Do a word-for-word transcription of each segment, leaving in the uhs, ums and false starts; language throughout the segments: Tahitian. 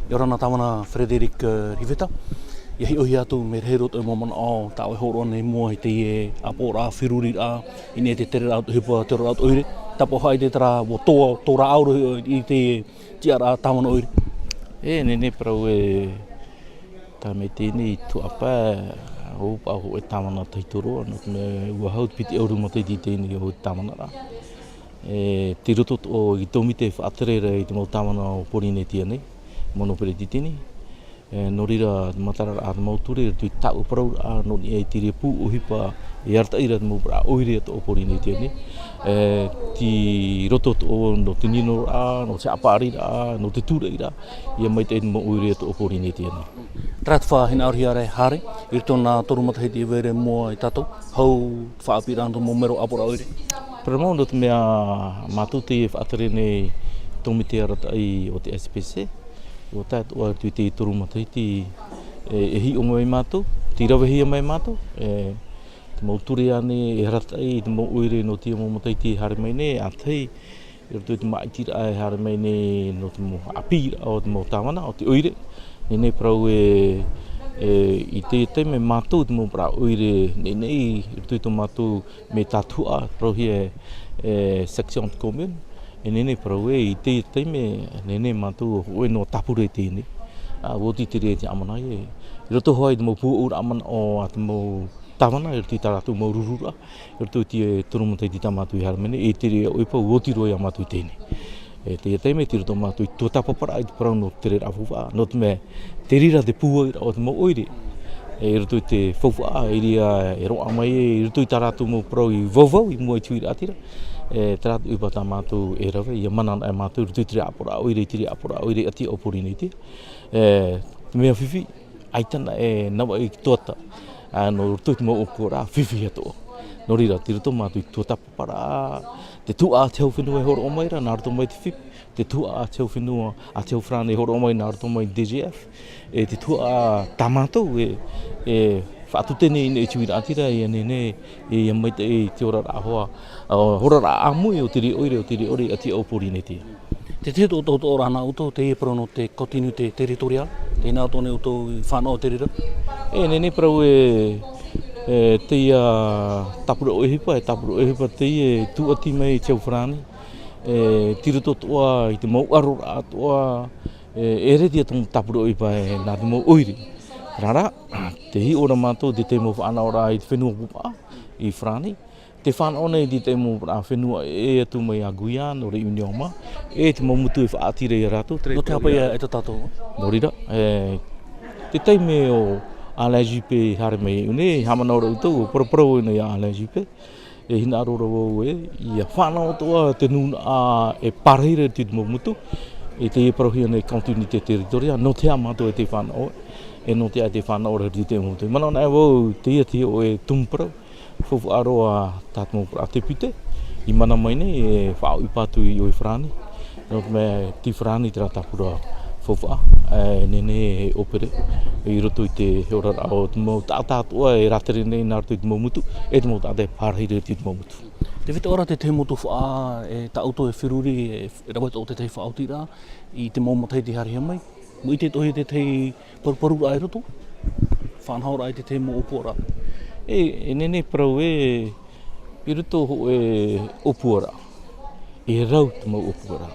ʻIa ora na tāvana Frederick, eh, Riveta. ʻIa hiʻohia atu mea rahi roa tō ʻoe mau manaʻo, tā ʻoe hōroʻa nei i mua i teie ʻāpoʻoraʻa, feruriraʻa, i niʻa i te tereraʻa o te ʻohipa, te oraraʻa o te ʻoire. Tāpaʻo hoʻi te terā, ʻua tō, tō rāʻau roa i te tiʻaraʻa tāvana ʻoire. E, nehenehe parau e, tā mea teie nei tuhaʻa pae, ʻua paʻo hōʻē tāvana tahito roa, nō te mea ʻua hau te piti ʻahuru matahiti teie nei o te tāvanaraʻa. E, tei roto atoʻa i te tōmite faʻatere ra i te mau tāvana o Pōrīnetia nei, Mono Peretiteni. E, nō reira, te matararaʻa a te mau ture, tei tāʻu parau ra, nō niʻa i te reira pū ʻohipa, e arataʻi ra te mau parau ʻoire atoʻa o Pōrīnetia nei. E, tei roto atoʻa nō te ninoraʻa, nō te haʻapaʻariraʻa, nō te tūraʻiraʻa, ʻia maitaʻi te mau ʻoire atoʻa o Pōrīnetia nei. Terā te faʻahinaʻarohia ra e haere, i roto i nā toru matahiti e vai ra i mua ia tātou, hau te faʻaʻāpīraʻa nō te mau mero ʻāpoʻoraʻa ʻoire. Parau mau nō te mea mātou tei faʻatere nei tōmite arataʻi o te S P C, ʻua tae atoʻa atu i te toru matahiti, e, e hiʻo mai mātou, tei ravehia mai mātou, e, te mau ture ānei e arataʻi i te mau ʻoire nō teie mau matahiti e haere mai nei, ʻa tahi, i roto i te māʻitiraʻa e haere mai nei nō te mau haʻapiʻiraʻa o te mau tāvana, o te ʻoire. Nehenehe parau e, e, i teie taime mātou te mau parau ʻoire, nehenehe i roto i tō mātou mea tātuhaʻa, parauhia e, e, section de commune. E nehenehe parau e, i teie taime, nehenehe mātou hōʻē noa tāpura i teie nei. ʻA, ʻua oti te reira e te ʻamanaki, e, i roto hoʻi i te mau pūʻouraʻa manaʻo a te mau tāvana, i roto i tā rātou mau rururaʻa, i roto i te toru matahiti tā mātou i haere mai nei, e te reira ʻohipa ʻua oti roa ia mātou i teie nei. E, teie taime, tei roto mātou i tuatāpaparaʻa i te parau nō te tereraʻa faufaʻa, nō te mea, te reira te pūairaʻa o te mau ʻoire. E, i roto i te faufaʻa, i reira e roaʻa mai, e, i roto i tā rātou mau parau i vauvau, i mua i te huiraʻatira. E, terā te ʻohipa tā mātou e rave, ʻia mana ana e mātou, i roto i te reira ʻāpoʻoraʻa ʻoire, i te reira ʻāpoʻoraʻa ʻoire, ʻati ʻo Pōrīnetia. E, te mea fifi, ʻaita na e navaʻi i te tuata, ā, nō roto i te mau ʻōpuaraʻa, fifi atoʻa. Nō reira, tei roto mātou i tuatāpaparaʻa, te tuhaʻa a te hau fenua e hōroʻa mai ra, nā roto mai te FIP, te tuhaʻa a te hau fenua, a te hau farāni e hōroʻa mai, nā roto mai D G F, e te tuhaʻa tā mātou e, e faʻatute nei i te huiraʻatira, ʻia nehenehe, e, ʻia maitaʻi te oraraʻa hoa, ā, oraraʻa ʻāmui o te reira ʻoire, o te reira ʻoire, ʻati ʻo Pōrīnetia. Te tahi atoʻa tauturu nā ʻoutou, teie parau nō te continuité territoriale, tē hinaʻaro atoʻa nei ʻoutou i fānaʻo i te reira? E, nehenehe parau e, e, teie tāpura ʻohipa, e tāpura ʻohipa teie e tūʻati mai i te hau farāni, e, tei roto atoʻa i te mau ʻaroraʻa atoʻa, e, e ʻere ïa te tāpura ʻohipa e nā te mau ʻoire. Terā rā, tē hiʻo ra mātou i te mau fānaʻoraʻa i te fenua pūpaʻa, i farāni, tē fānaʻo nei i te mau fenua e ʻē atu mai a Guyane, Réunion mā, e te mau motu e faʻaʻati ra ia rātou, te reira. Nō te aha paʻi ïa e tā tātou? Nō reira, e, te taime ʻo Alain Juppé i haere mai iāʻu nei, e haʻamanaʻo ra ʻoutou, ʻua paraparau ʻoia ia Alain Juppé, e hinaʻaro ra vau ē, ʻia fānaʻo atoʻa te nūnaʻa e pārahi ra i te mau motu, e teie parauhia nei continuité territoriale, nō te aha mātou e tē fānaʻo, e nō te aha e tē fānaʻo ra i te mau motu. Manaʻo anaʻe vau, teie te hōʻē tumu parau, faufaʻa roa tā te mau parau a te pūtē, i mana mai nei, e faʻaʻohipa atu i ʻoe farāni. Nō te mea, tei farāni terā tāpura faufaʻa, e nehenehe e ʻōpere, i roto i te oraraʻa o te mau taʻata atoʻa e rātere nei nā roto i te mau motu, e te mau taʻata e pārahi ra i te mau motu. Tē vai atoʻa ra te tahi mau tuhaʻa, e tā ʻoutou e feruri, e rave atoʻa te tahi faʻaotiraʻa, i te mau matahiti i haerehia mai, ʻua ʻite atoʻa i te tahi paruparuraʻa i roto, fānaʻoraʻa i te tahi mau ʻōpuaraʻa. E, e nehenehe parau ē, i roto hōʻē ʻōpuaraʻa, e rau te mau ʻōpuaraʻa.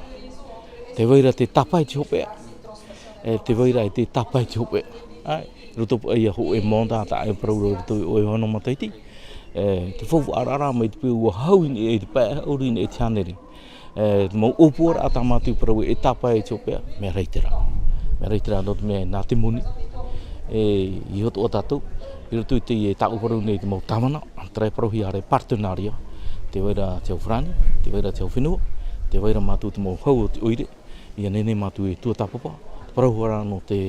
Tē vai ra te tāpae i te hopeʻa, e, tē vai ra e te tāpae i te hopeʻa. ʻAe, i roto paʻi ia hōʻē mandat tā ʻoe e parau ra i roto i ʻoe ono matahiti. E, te faufaʻa ra mai te peu ʻua hau i niʻa i te pae haʻuri i niʻa i te hānere. E, te mau ʻōpuaraʻa tā mātou i parau e tāpae i te hopeʻa, mea rahi terā. Mea rahi terā nō te mea nā te moni. E, i hoʻi atoʻa tātou, i roto i teie tāʻu parau nei te mau tāvana, terā e parauhia ra e partenariat, tē vai ra te hau farāni, tē vai ra te hau fenua, tē vai ra mātou te mau hau o te ʻoire, ʻia nehenehe mātou e tuatāpapa, te parau ra nō te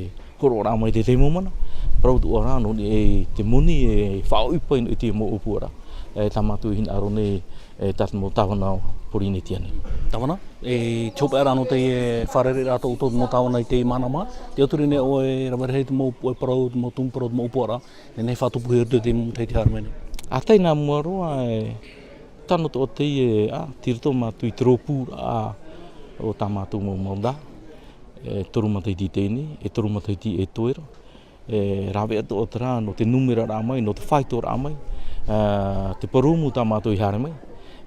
hōroʻaraʻa mai i te tahi mau mana, parau atoʻa ra nō niʻa i te moni e faʻaʻohipa i niʻa i te mau ʻōpuaraʻa, e, tā mātou e hinaʻaro nei, e, tā te mau tāvana o Pōrīnetia nei. Tāvana, e, te hopeʻa ra nō teie fārereiraʻa tō ʻoutou mau tāvana i teie mahana mā, tē ʻatura nei ʻoe e rave rahi te mau, e parau, te mau tumu parau, te mau ʻōpuaraʻa, nehenehe e faʻatupuhia i roto i te mau matahiti i haere mai nei. ʻA tae nā mua roa, e, tano atoʻa teie, ā, tei roto mātou i te rōpūraʻa o tā mātou mau mandat. E toru matahiti teie, e toru matahiti e toe ra. E rave atu ʻo terā, nō te nūmera raʻa mai, nō te faito raʻa mai, ā, te parau tā mātou i haere mai,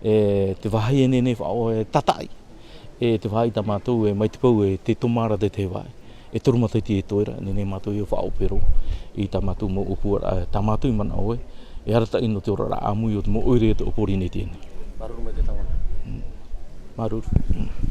e te vāhi e nehenehe faʻaʻo e tātaʻi, e te vāhi tā mātou e mai te peu e te tōmara te te vai. E toru matahiti e toe ra, nehenehe mātou e faʻaʻope roa i tā mātou mau ʻōpua raʻa, tā mātou i manaʻo e, e arataʻi nō te oraraʻa ʻāmui o te mau ʻoire o te ʻōpori nei teie. Māuruuru mai te tāvana. Mm. Māuruuru. Mm.